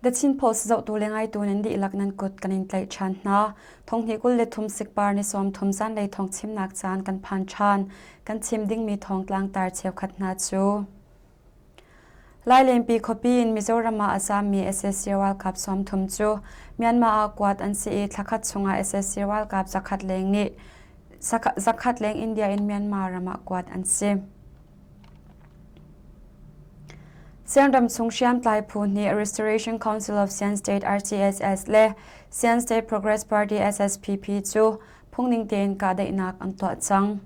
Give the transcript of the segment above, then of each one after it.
The Chin Post zohtu le ngaitu nan dihlak nan kut kan in tlaih ṭhan hna. Thonghnih 23 sikpar ni 30 zanlei thawng chimnak caan kan phan ṭhan. Kan chim dingmi thawngtlang tar cheukhat hna cu. Lailenpi khuapi in Mizoram ah a zaammi sac ralkap 30 cu Myanmar ah kuat an si i thlakhat chungah sac ralkap zakhat leng nih zakhat leng India in Myanmar ram ah kuat an si. Siangram chung hriamtlai phu nih Restoration Council of Sian State RCSS le Sian State Progress Party SSPP cu phungning tein kahdaihnak an tuah cang.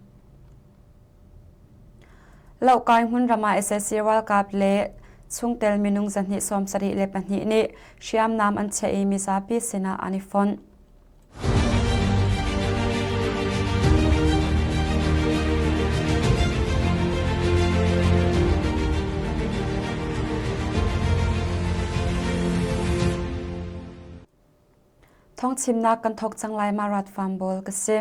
Lohkai hmunram ah sac ralkap le chungtel minung 272 nih hriamnam an chiah i mizapi sinah an i fonh. Thawngchimnak kan thawk cang lai ma rat farm bawl ka si.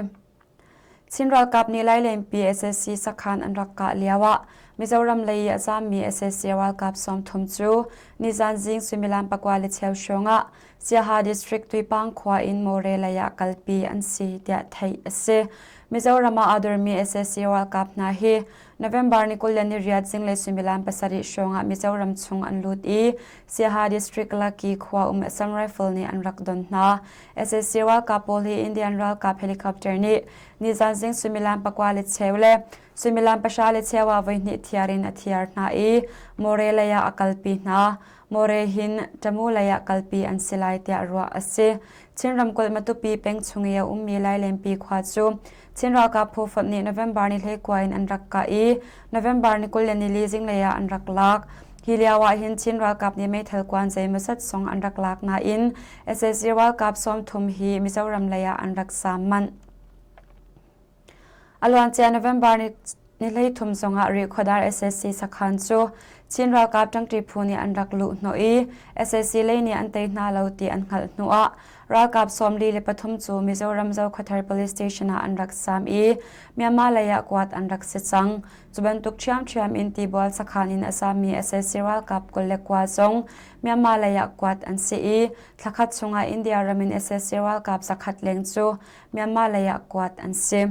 Chin ralkap nih Lailenpi sac sakhan an rak kah lio ah Mizoram lei i a zaammi sac ralkap 30 cu nizan zing suimilam pakua le cheu hrawng ah Siaha District Tuipang khua in More lei ah kalpi an si tiah theih a si. Mizoram ah aa dormi sac ralkap hna hi November ni 28 zinglei suimilam pasarih hrawng ah Mizoram chung an lut i Siaha District Laki khua um Assam Rifle nih an rak don hna. Sac ralkap pawl hi Indian ralkap helicopter nih nizan zing suimilam pakua le cheu le suimilam pahra le cheu ah voihnih thiar in a thiar hna i More lei ah a kalpi hna. More hin Tamu lei ah kalpi an si lai tiah ruah a si. Chin ramkulh Matupi peng chung i a ummi Lailenpi khua cu Chin ralkap phu fonh nih November ni hleikua in an rak kah i November ni 24 zinglei ah an rak lak. Hi lio ah hin Chin ralkap nih meithal kuan zeimawzat zong an rak lak nain sac ralkap 30 hi Mizoram lei ah an rak zaam manh. A luancia November ni ni 13 zongah Rihkhawdar sac sakhan cu Chin ralkap ṭangṭi phu nih an rak luh hnawh i sac lei nih an tei hna lo ti an hngalh hnuah ralkap 43 cu Mizoram Zokhawthar Police Station ah an rak zaam i Myanmar lei ah kuat an rak si cang. Cu bantuk ṭhiamṭhiam in Tibual sakhan in a zaammi sac ralkap 29 zong Myanmar lei ah kuat an si i thlakhat chungah India ram in sac ralkap zakhat leng cu Myanmar lei ah kuat an si.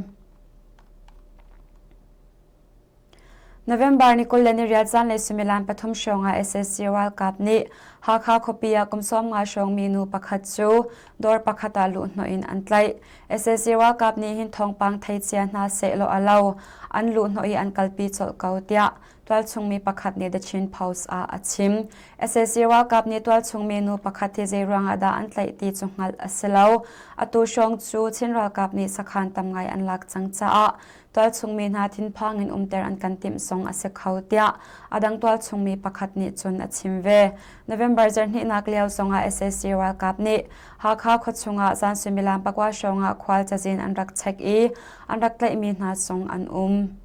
November ni 28 zanlei suimilam pathum hrawng ah sac ralkap nih Hakha khuapi ah kum 50 hrawng mi nu pakhat cu dawr pakhat ah luhhnawh in an tlaih. Sac ralkap nih hin thawngpang thei cia hna sehlaw a lo, an luhhnawh i an kalpi colh ko tiah tualchung mi pakhat nih The Chin Post ah a chim. Sac ralkap nih tualchung mi nu pakhat hi zei ruangah dah an tlaih ti cu hngalh a si lo. Atu hrawng cu Chin ralkap nih sakhan tam ngai an lak cang caah tualchungmi hna thinphang in umter an kan timh zong a si kho tiah a dang tualchungmi pakhat nih cun a chim ve. November zarhhnihnak lio zongah sac ralkap nih Hakha khuachung ah zan suimilam pakua hrawng ah khual cazin an rak check i an rak tlaihmi hna zong an um.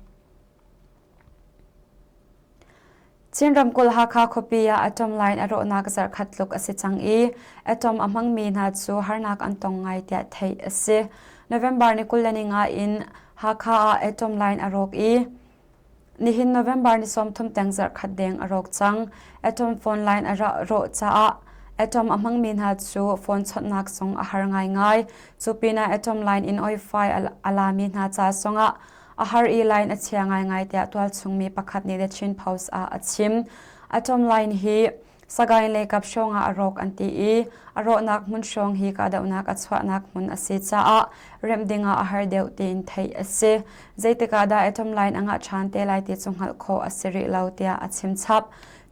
Chin ramkulh Hakha khuapi ah atom line a rawhnak zarhkhat tluk a si cang i atom a hmangmi hna cu harnak an tong ngai tiah theih a si. November ni 25 in Hakha ah atom line a rawk i nihin November ni 30 teng zarhkhat deng a rawk cang. Atom phone line a rawh caah atom a hmangmi hna cu phone chawnhnak zong a har ngaingai. Cu pinah atom line in oifai a lami hna ca zongah A har i line a chia ngaingai tiah tualchungmi pakhat nih The Chin Post ah a chim. Atom line hi Sagaing le kap hrawng ah a rawk an ti i a rawhnak hmun hrawng hi kahdohnak a chuahnak hmun a si caah remh ding ah a har deuh tiin theih a si. Zeitik ah dah atom line a ngah ṭhan te lai ti cu hngalh khawh a si rih lo tiah a chim chap.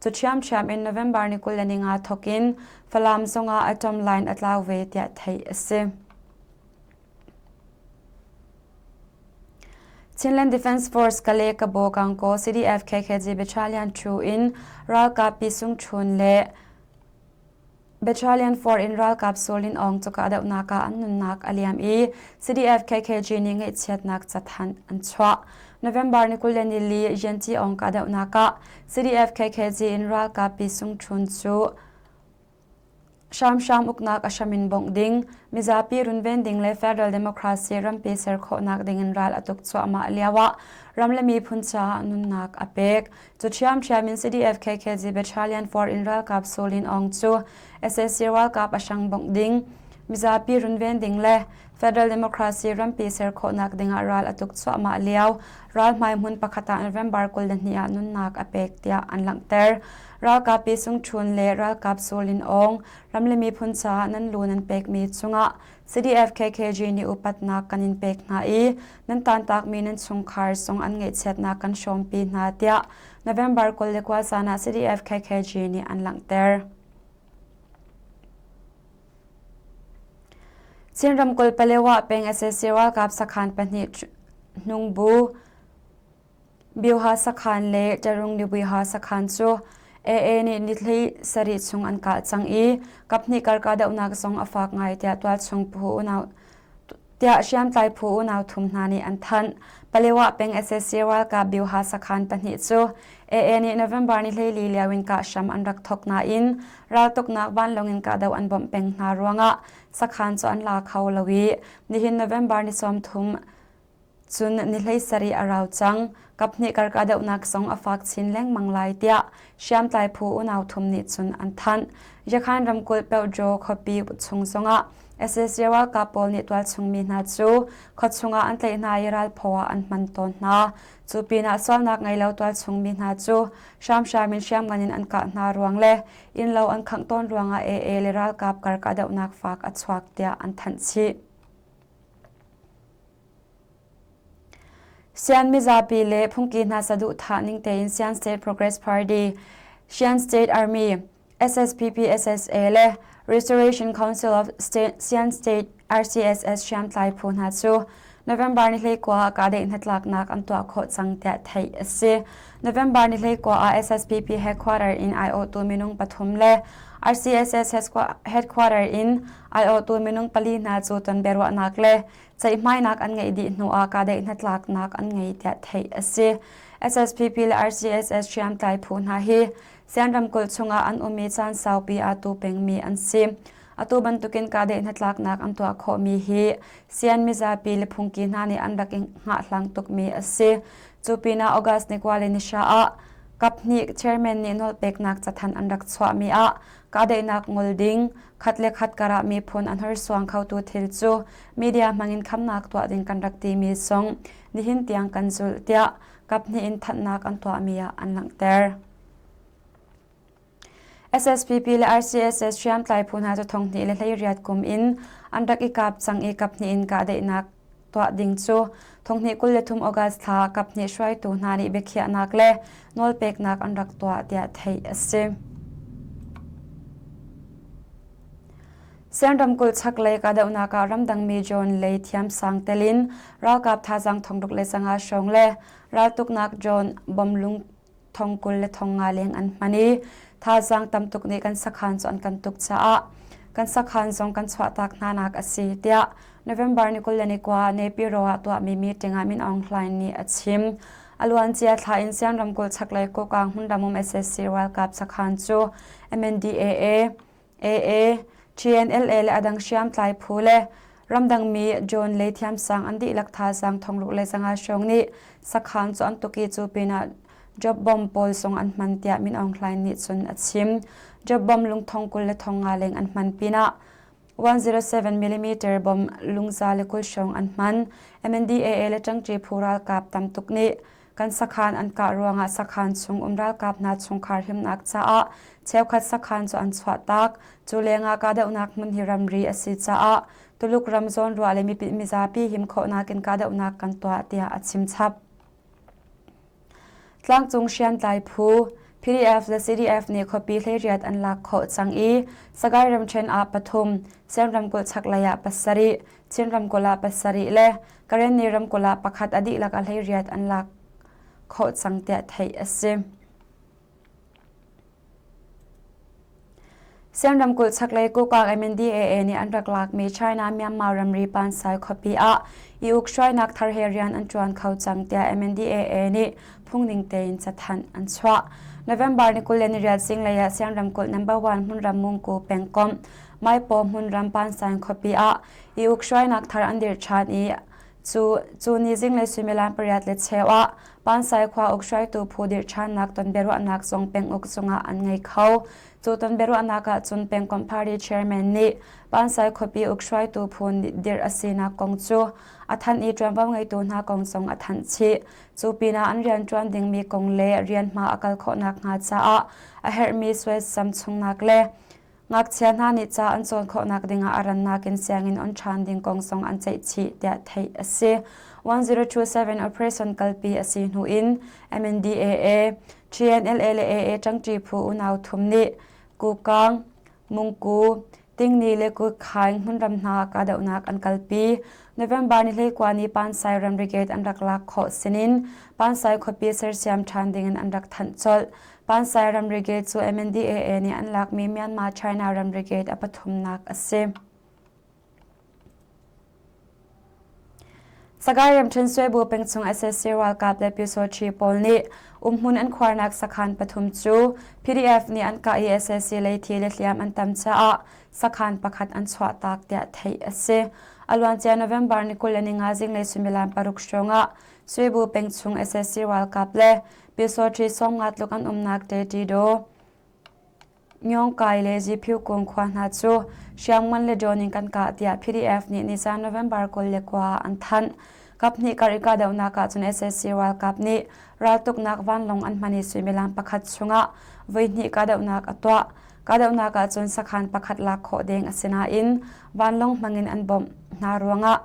Cu ṭhiamṭhiam in November ni 25 thawk in Falam zongah atom line a tlau ve tiah theih a si. Chinland Defence Force Kale Kabo Kangkaw CDF KKG Battalion 2 in ralkap Pi Sung Chun le Battalion 4 in ralkap Solin Aung cu kahdohnak ah an nunnak a liam i CDF KKG nih ngaihchiatnak cathanh an chuah. November ni 24 Yanti Aung kahdohnak ah CDF KKG in ralkap Pi Sung Chun cu Hramhram uknak a hram in bawmh ding, mizapi runven ding le federal democracy rampi ser khawhnak ding in ral a tuk cuahmah lioah ram le miphun caah nunnak a pek. Cu ṭhiamṭhiam in CDF KKG Battalion 4 in ralkap Su Lin Aung cu sac ralkap a hrang bawmh ding, mizapi runven ding le federal democracy rampi ser khawhnak ding ah ral a tuk cuahmah lio ralhmai hmun pakhat ah November 22 ah nunnak a pek tiah an langhter. Ralkap Pi Sung Ṭhun le ralkap Su Lin Aung ram le miphun caah nan lu nan pekmi cungah CDF KKG nih upatnak kan in pek hna i nan tantakmi nan chungkhar zong an ngaihchiatnak kan hrawmpi hna tiah November 29 zan ah CDF KKG nih an langhter. Chin ramkulh Palewa peng sac ralkap sakhan pahnih hnungbu Bioha sakhan le Tarung Nibuiha sakhan cu AA nih nithli sarih chung an kah cang i kaphnih kar kahdohnak zong a fak ngai tiah tualchung phu unau tiah hriamtlai phu unau thum hna nih an thanh. Palewa peng sac ralkap Bioha sakhan pahnih cu AA nih November ni 14 lio in kah hram an rak thok nain raltuknak vanlawng in kahdoh an bawmh peng hna ruangah sakhan cu an la kho lo i nihin November ni 30 Cun ni 17 a rau cang. Kaphnih kar kahdohnak zong a fak chin lengmang lai tiah hriamtlai phu unau thum nih cun an thanh. Yakhan ramkulh Pyohjaw khuapi chung zongah sac ralkap pawl nih tualchung mi hna cu khuachung ah an tlaih hna i ralphaw ah an hman tawn hna. Cu pinah sualnak ngei lo tualchung mi hna cu hramhram in hriamngan in an kah hna ruang le innlo an khangh tawn ruangah AA le ralkap kar kahdohnak fak a chuak tiah an thanh chih. Sian mizapi le phungki hna saduhthah ning tein Sian State Progress Party, Sian State Army, SSPP SSA le Restoration Council of State, Sian State RCSS hriamtlai phu hna cu November ni 19 ah kahdaih hnatlaknak an tuah khawh cang tiah theih a si. November ni 19 ah SSPP headquarter in aiawhtu minung pathum le RCSS headquarter in aiawhtu minung pali hna cu ton biaruahnak le ceihmainak an ngeih dih hnu ah kahdaih hnatlaknak an ngei tiah theih a si. SSPP le RCSS hriamtlai phu hna hi Sian ramkulh chungah an um i caan saupi aa tu pengmi an si. Atu bantukin kahdaih hnatlaknak an tuah khawhmi hi Sian mizapi le phungki hna nih an rak i hngahhlang tukmi a si. Cu pinah August ni kua le ni hra ah kaphnih chairman nih nawlpeknak cathanh an rak chuahmi ah kahdaihnak ngol ding, khat le khat karah miphun a hnorsuang khotu thil cu media hmangin khamnak tuah ding kan rak timi zong nihin tiang kan zulh tiah kaphnih in thanhnak an tuahmi ah an langhter. SSPP le RCSS hriamtlai phu hna cu thonghnih le 18 kum in an rak i kap cang i kaphnih in kahdaihnak tuah ding cu 2023 August thla kaphnih hruaitu hna nih biakhiahnak le nawlpeknak an rak tuah tiah theih a si. Sian ramkulh chaklei kahdohnak ah ramdangmi John lei thiamsang telin ralkap thazaang thongruk le sanga hrawng le raltuknak John bomlung thong 20 le thong nga leng an hman i thazaang tam tuk nih kan sakhan cu an kan tuk caah kan sakhan zong kan chuahtak hna nak a si tiah November ni 29 Naypyidaw ah tuahmi meeting ah Min Aung Hlaing nih a chim. A luancia thla in Sian ramkulh chaklei Kokang hmunram um sac ralkap sakhan cu MNDAA AA, TNLA le a dang hriamtlai phu le ramdangmi John lei thiamsang an dihlak thazaang thongruk le zanga hrawng nih sakhan cu an tuk i cu pinah job bomb pawl zong an hman tiah Min Aung Hlaing nih cun a chim. Job bomb lungthong 20 le thong nga leng an hman pinah 107 mm bomb lungza le 20 hrawng an hman. MNDAA le ṭangṭi phu ralkap tam tuk nih Kan sakhan an kah ruangah sakhan chung um ralkap hna chungkhar himnak caah cheukhat sakhan cu an chuahtak. Cu lengah kahdohnak hmun hi ramri a si caah Tuluk ram zawnruah le mipi mizapi him khawhnak in kahdohnak kan tuah tiah a chim chap. Tlangcung hriamtlai phu PDF le CDF nih khuapi hleiriat an lak khawh cang i Sagaing ramṭhen ah pathum, Siam ramkulh chaklei ah pasarih, Chin ramkulh ah pasarih le Karenni ramkulh ah pakhat a dihlak a hleiriat an lak khawh cang tiah theih a si. Sian ramkulh chaklei Kokang MNDAA nih an rak lakmi China Myanmar ramri Pansai khuapi ah i uk hruainak thar he rian an ṭuan kho cang tiah MNDAA nih phungning tein cathanh an chuah. November ni 28 zinglei ah Siang ramkulh number 1 hmunram Mungku pengkomh Maipaw hmunram Pansaing khuapi ah i ukhruainak thar an dirh ṭhan i cu cu ni zinglei suimilam pariat le cheu ah Pansai khua ukhruaitu phu dirh ṭhannak ton biaruahnak zong penguk zungah an ngei kho. Cu ton biaruahnak ah cun pengkomh party chairman nih Pansai khuapi ukhruaitu phu dirh a sinak kong cu a thanh i ṭuanvo ngeitu hna kong zong a thanh chih. Cu pinah an rianṭuan dingmi kong le rianhma a kal khawh nakhnga caah a herhmi suaisam chungnak le ngakchia hna nih ca an cawn khawhnak dingah a rannak in sianginn on ṭhan ding kong zong an ceih chih tiah theih a si. 1027 operation kalpi a si hnu in MNDAA, TNLA le AA ṭangṭi phu unau thum nih Kukang, Mungku, Tingni le Kutkhai hmunram hna kahdohnak an kalpi. November ni 19 ni Pansai ram brigade an rak lak khawh sinin Pansai khuapi sersiam ṭhan dingin an rak thanh colh. Pansai ram brigade cu MNDAA nih an lakmi Myanmar-China ram brigade a pathumnak a si. Sagaing ramṭhen Suaibu pengchung sac ralkap le Pyusawṭhi pawl nih umhmun an khuarnak sakhan pathum cu PDF nih an kah i sac lei thi le hliam an tam caah sakhan pakhat an chuahtak tiah theih a si. A luancia November ni 25 zinglei suimilam paruk hrawngah Suaibu pengchung sac ralkap le Pyusawṭhi 50 tluk an umnak Tetidaw Myongkai le Ziphiukung khua hna cu hriamngan le drone in kan kah tiah PDF nih nizan November 29 ah an thanh. Kaphnih kar i kahdohnak ah cun sac ralkap nih raltuknak vanlawng an hman i suimilam pakhat chungah voihnih kahdohnak a tuah. Kahdohnak ah cun sakhan pakhat lak khawh deng a si nain vanlawng hmangin an bawmh hna ruangah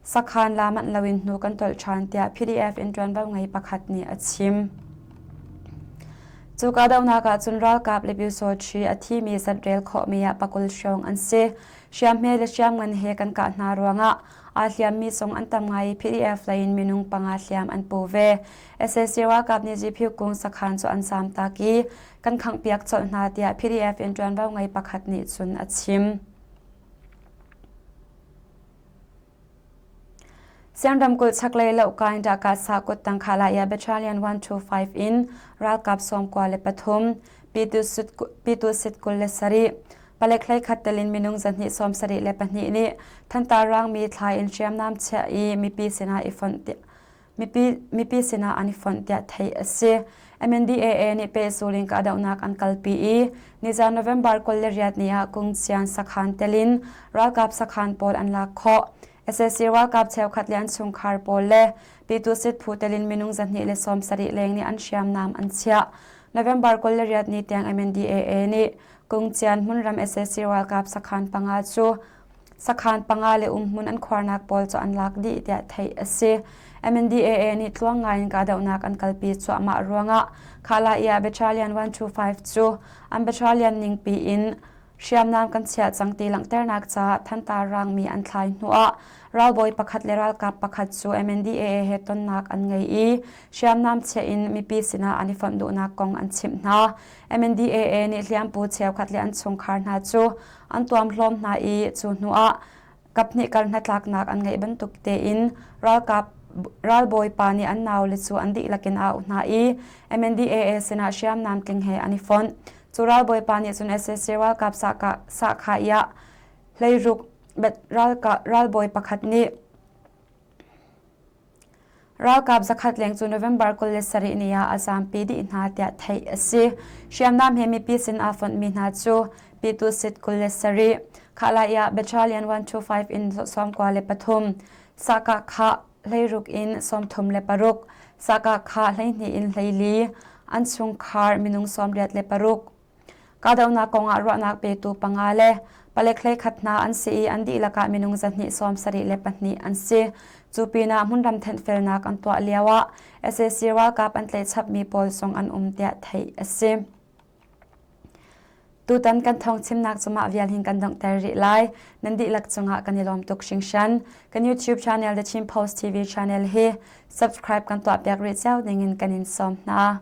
Sakhan la manh loin hnu kan tolh ṭhan tiah PDF in ṭuanvo ngei pakhat nih a chim. Cu kahdohnak ah cun ralkap le Pyusawṭhi a thimi zat rel khawhmi ah pakul hrawng an si. Hriamhme le hriamngan he kan kah hna ruangah aa hliammi zong an tam ngai i PDF lei in minung panga hliam an pu ve. Sac ralkap nih Ziphiu kung sakhan cu an zaamtak i kan khanghpiak colh hna tiah PDF in ṭuanvo ngei pakhat nih cun a chim. Siang ramkulh chaklei Lohkain Dakasa kuttang Khalaya Battalion 125 in ralkap 93, Pyitusit 27, palek 11 tel in minung 272 nih thantar rangmi thla in hriamnam chiah i mipi sinah i fonh mipi sinah an i fonh tiah theih a si. MNDAA nih pehzul in kahdohnak an kalpi i nizan November 28 ni ah Kungcian sakhan tel in ralkap sakhan pawl an lak khawh. Sac ralkap cheukhat le an chungkhar pawl le Pyitusit phu tel in minung 270 leng nih an hriamnam an chiah. November 28 ni tiang MNDAA nih Kungcian hmunram sac ralkap sakhan panga cu Sakhan panga le umhmun an khuarnak pawl cu an lak dih tiah theih a si. MNDAA nih tluang ngai in kahdohnak an kalpi cuahmah ruangah Khalaiah Battalion 125 cu an battalion ningpi in hriamnam kan chiah cang ti langhternak caah thantar rangmi an thlai hnuah ralbawi pakhat le ralkap pakhat cu MNDAA he tonnak an ngei i hriamnam chiah in mipi sinah an i fonh duhnak kong an chimh hna. MNDAA nih hliampu cheukhat le an chungkhar hna cu an tuamhlawm hna i cu hnuah kaphnih kal hnatlaknak an ngeih bantuk tein ralkap ralbawi pa nih an naule cu an dihlak in a auh hna i MNDAA sinah hriamnam tling he an i fonh. Cu ralbawi pa nih cun sac ralkap sahkhah hleiruk ralbawi pakhat nih Ralkap zakhat leng cu November 27 ni ah a zaampi dih hna tiah theih a si. Hriamnam he mipi sin aa fonhmi hna cu Pyitusit 27, Khalai ah Battalion 125 in 93, Sakah khah 16 in 36, Sakah khah 12 in 14, an chungkhar minung 86. Kahdohnak kongah ruahnak petu panga le palek 11 hna an si i an dihlak ah minung 274 an si. Cu pinah hmunram thenhfelnak an tuah lioah sac ralkap an tlaihchapmi pawl zong an um tiah theih a si. Tutan kan thawng chimnak cu mah vial hin kan donghter rih lai. Nan dihlak cungah kan i lawm tuk hringhran. Kan YouTube channel The Chin Post TV channel hi subscribe kan tuahpiak rih cio dingin kan in sawm hna.